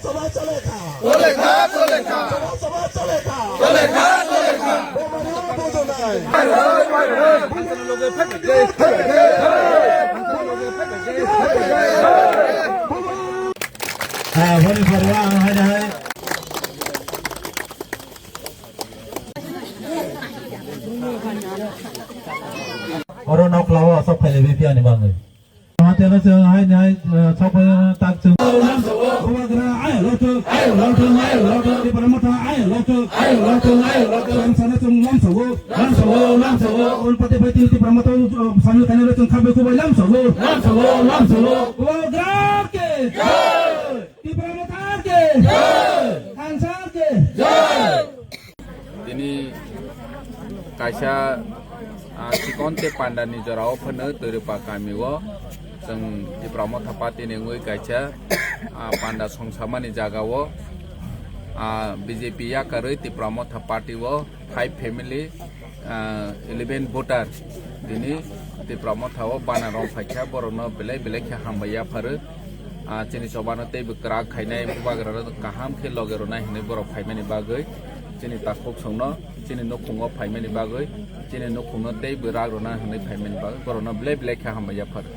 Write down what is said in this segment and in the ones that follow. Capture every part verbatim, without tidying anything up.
সভা চলেখা। চলেখা, চলেখা। সভা, সভা চলেখা। চলেখা, চলেখা। বেমারিও বুঝো নাই। হ্যাঁ, বলি পড়ুয়া, আং high high. Oro nok lawa sok phai le B P ani bangwi. Matelo se hai hai sok phai tak chung. Bubagra ai lo chung, ai lo chung, ai lo chung. Tipra Motha ai lo chung, ai lo chung, ai lo chung. Lamsana chung lamsago, lamsago, lamsago. Ol pate pai ti Tipra Motha samil kanya lo chung khabe kubai lamsago, lamsago, lamsago. Bubagra ke jai. Tipra Motha ke jai. Khansa ke jai. Tini kaisa, ah, chikon tei panda ni jora o phano Twrwpa kami o chwng Tipra Motha Party ni wngwi kaisa, ah, panda songsamani jaga o, ah, B J P yakarwi Tipra Motha Party o five family, ah, eleven voter tini Tipra Motha o bana rong phaikha, borokno belai belai khe hambai yapharo. Ah, chini chobano teibo kwrak khainai, bubagrano kaham khe loge rwnai hinwi borok phaimani bagwi, chini takhuk songno, chini nukhungo phaimani bagwi, chini nukhungno teibo rak rwna hinwi phaimani bagwi borokno belai belai khe hambai yapharo.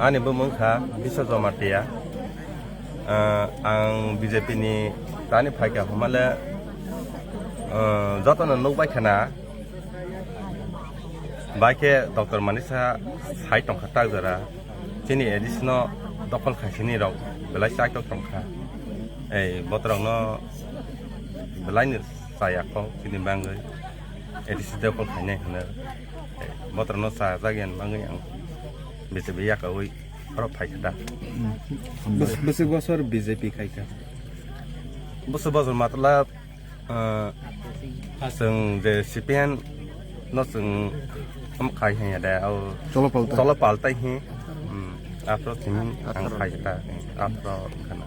Ani bumung kha Biswa Jamatia. Ah, ang B J P ni tani phaikha hwnmale, ah, jotono nukbai khana. Bai khe Doctor Manisa sai tongkha tak jora. Chini A D C no dokhol khaisini rok belai chaitok tongkha. Ei botrokno belai ni chaya kho chini bangwi A D C dokhol khainai hwnwi. Ei botrokno chajak yan bangwi ang B J P yakaui oro phaikha da. Bwswk bosor B J P khaikha. Bosor bosor matla Ah, chwng je C P M no chwng am khai hanya de, au Cholo paltai. Cholo paltai hi. Hmm, afro chwng ang khai ta, afro khana.